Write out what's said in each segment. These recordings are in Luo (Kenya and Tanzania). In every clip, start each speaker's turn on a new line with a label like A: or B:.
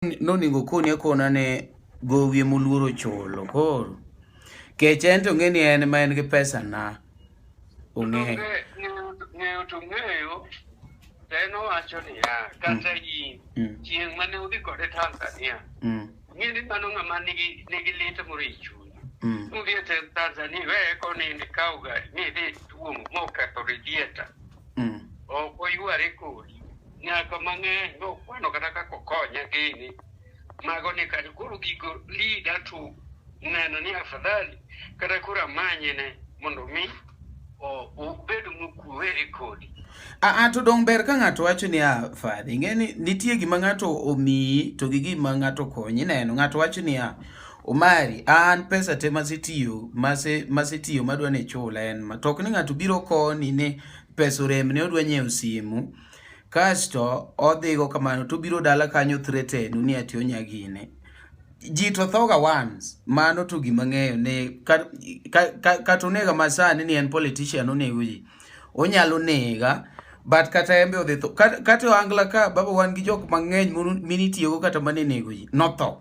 A: Nonego koni akona ne gowi emoluoro chulo koro. Kech en to ng'e ni en ma en gi pesa na. Ong'eyo.
B: Ng'eyo to ng'eyo, to en owacho niya, kata in, chieng' mane udhi kode Tanzania, ng'e ni mano ng'ama nigi lit moro e chunye. Udhi e Tanzania, iweye konindo ikawo gari, midhi tuomo moketho radiator. Ok oyware kodi. Nyaka mang'eny nokwano kata kaka okonya gini. Mago ni kata koro gigo lead to neno ni afadhali kata koro amanye ne mondo mi obed mokuwe kodi.
A: A to dong ber ka ng'ato wacho ni a fadhi ing'e ni nitie gima ng'ato omiyi to gi gima ng'ato konyi ineno ng'ato wacho niya Omari an pesa te masetiyo masetiyo madwa ni ichula en ma to ok ni ng'ato biro koni ni pesa oremne odwa nyiewo simu kasto odhigo kamano to obiro dala kanyo threaten ni ati onya gine ji to thoga once mano to gima ng'eyo ni kata onega masani ni en politician onego ji onyalo nega but kata en be odhi tho kata e ohangla ka baba wan gi jok mang'eny minitiyogo kata mane nego ji notho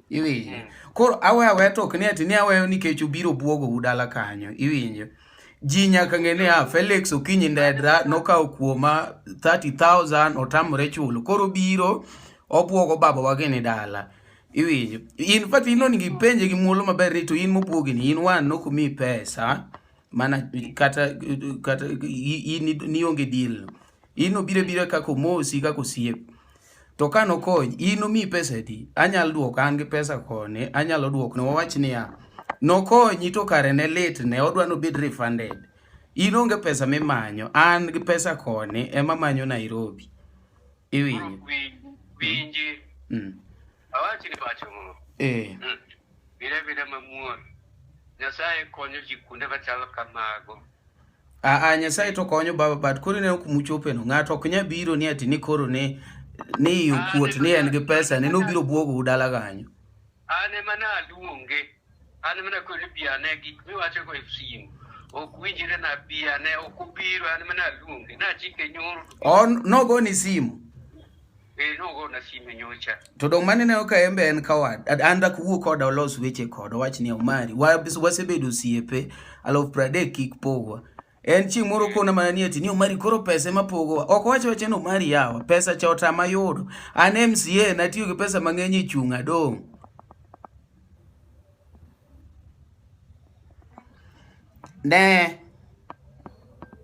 A: iwinjo koro aweyo aweya to ok ni ati ni aweyo nikech ubiro buogou dala kanyo iwinjo ji nyaka ng'e ni ah, Felix Okinyi Ndedra nokawo kuoma 30,000 otamore chulo koro biro obuogo babawa gini dala iwinjo in fact in onego ipenje gi muolo maber ni to in mobuogi ni in wan nokomiyi pesa mana kata in nionge deal in obiro abira kaka omosi kaka osiep to ka nokony in omiyi pesa adi anyalo duoko an gi pesa koni anyalo duoko ne wawach niya nokonyi to kare ne lit ne odwa nobed refunded in onge pesa mimanyo an gi pesa koni ema manyo Nairobi iwinjo
B: Winji. Awachi ni wacho moro. Bed abeda mamuol. Nyasaye konyo ji kuonde machalo kamago.
A: Aa, Nyasaye to konyo baba but koro ineno kuma uchope no ng'ato ok nyal biro ni ati ni koro ni iye okuot ni en gi pesa ne nobiro buogou dala kanyo.
B: An ema naluonge. An ema nakone bi ane gik miwacho go e simu. Ok winjre na bi ane ok obiro an ema naluonge. Nachike nyoro.
A: On nogoni simu.
B: Eh, nogona simu nyocha.
A: To dong' mane neno ka en be en coward. An dak wuo koda olos weche koda owach ni Omari wasebedo osiepe aluf pradek kik pogwa. En chieng' moro kona mana ni ati ni Omari koro pesa ema pogowa. Ok owach awacha ni Omari yawa, pesa cha otama yudo. An MCA natiyo gi pesa mang'eny e chung' adong'. Ne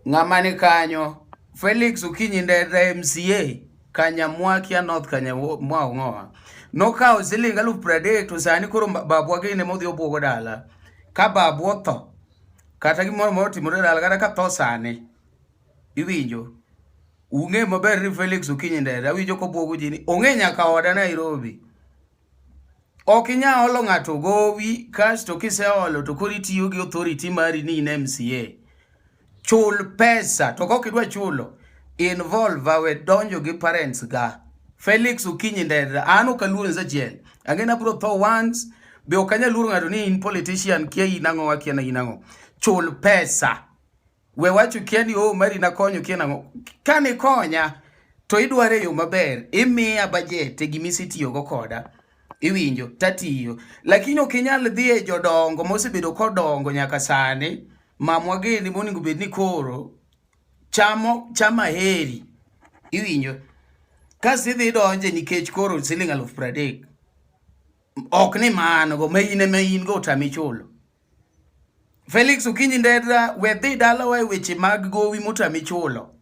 A: ng'ama ni kanyo Felix Okinyi Ndede MCA Kanyamwakia North Kanyamwaong'owa nokawo siling 30,000 to sani koro babwa gini modhi obwogo dala ka babwa otho kata gimoro moro otimore dala kata ka tho sani iwinjo ung'e maber ni Felix Okinyi Ndede awinjo kobwogo ji ni ong'e nyaka oda Nairobi Ok inyal olo ng'ato gowi kasto kiseolo to koro itiyo gi authority mari ni in MCA. Chul pesa to kok idwa chulo involve awe donjo gi parents ga. Felix Okinyi Ndedra an ok aluoro Nzachiel. Ang'e ni abiro tho once be ok anyal luoro ng'ato ni in politician kia in ang'o akia na in ang'o. Chul pesa. We wacho kia ni oh mari nakonyo kia nang'o. Kane konya to idware e yo maber, imiya budget e gima isetiyogo koda. Iwinjo tatiyo. Lakini ok inyal dhi e jodongo mosebedo kodongo nyaka sani, mamwa gini monego bed ni koro chamo chama heri. Iwinjo. Kasto idhi donje nikech koro siling 30,000. Ok ni mano go ma in ema in go otami chulo. Felix Okinyi Ndedra we dhi dalawa e weche mag gowi motami chulo.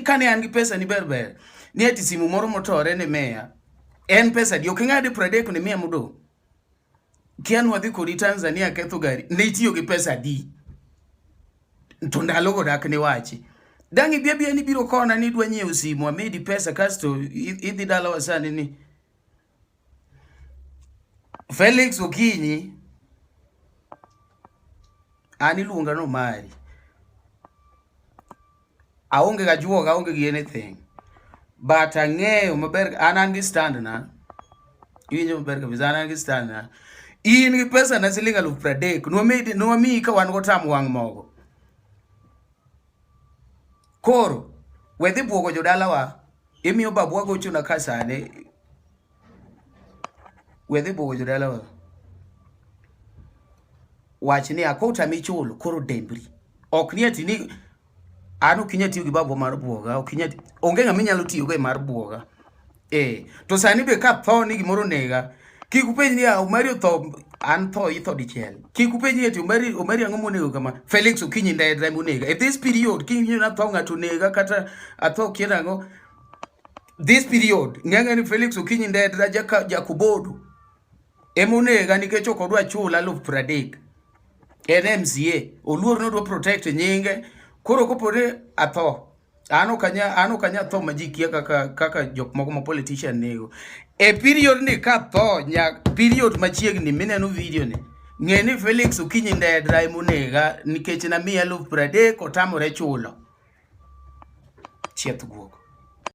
A: Kane an gi pesa ni ber ber. Ni ati simu moro motore ne meya. En pesa di ok ing'ade 30 ne miya modong'. Kia nwadhi kodi Tanzania ketho gari. Ne itiyo gi pesa di. To ndalogo dak ne wachi. Dang' ibi abiya ni biro kona ni idwa nyiewo simu amedi pesa kasto idhi dalawa sani ni Felix Okinyi an iluonga ni Omari. Aonge ga juoga, aonge gi anything. But ang'eyo maber an gi stand na. Iwinjo maber kabisa an an gi stand na. In gi pesa na siling 30,000 nwamedi nwamiyi ka wan go tam wang' mogo. Koro we dhi buogo jodalawa imiyo babwa gochona ka sani. We dhi buogo jodalawa. Wach ni akota michulo koro dembri. Ok ni ati ni an ok inyal tiyo gi babwa mar buoga, ok inyal onge ng'ama inyalo tiyogo e mar buoga. Eh, to sani be ka tho ni gimoro onega, kik upenj ni ah, Omari otho, an tho itho dichiel. Kik upenj ni ati Omari Omari ang'o monego kama. Felix Okinyi Ndedra ema onega. At this period kiwinjo ni atho ng'ato onega kata atho kia nang'o, this period ng'e ni Felix Okinyi Ndedra jaka Jakubodo ema onega nikech ok odwa chula 30,000. En MCA, oluor ni odwa protect nyinge. Koro kopo ni atho, an ok anya an ok anya tho ma ji kia kaka kaka jok moko ma politician nego. E period ni ka tho nya period machiegni mineno video ni ng'e ni Felix Okinyi Ndedra ema onega nikech namiye 30,000 otamore chulo. Chieth guok.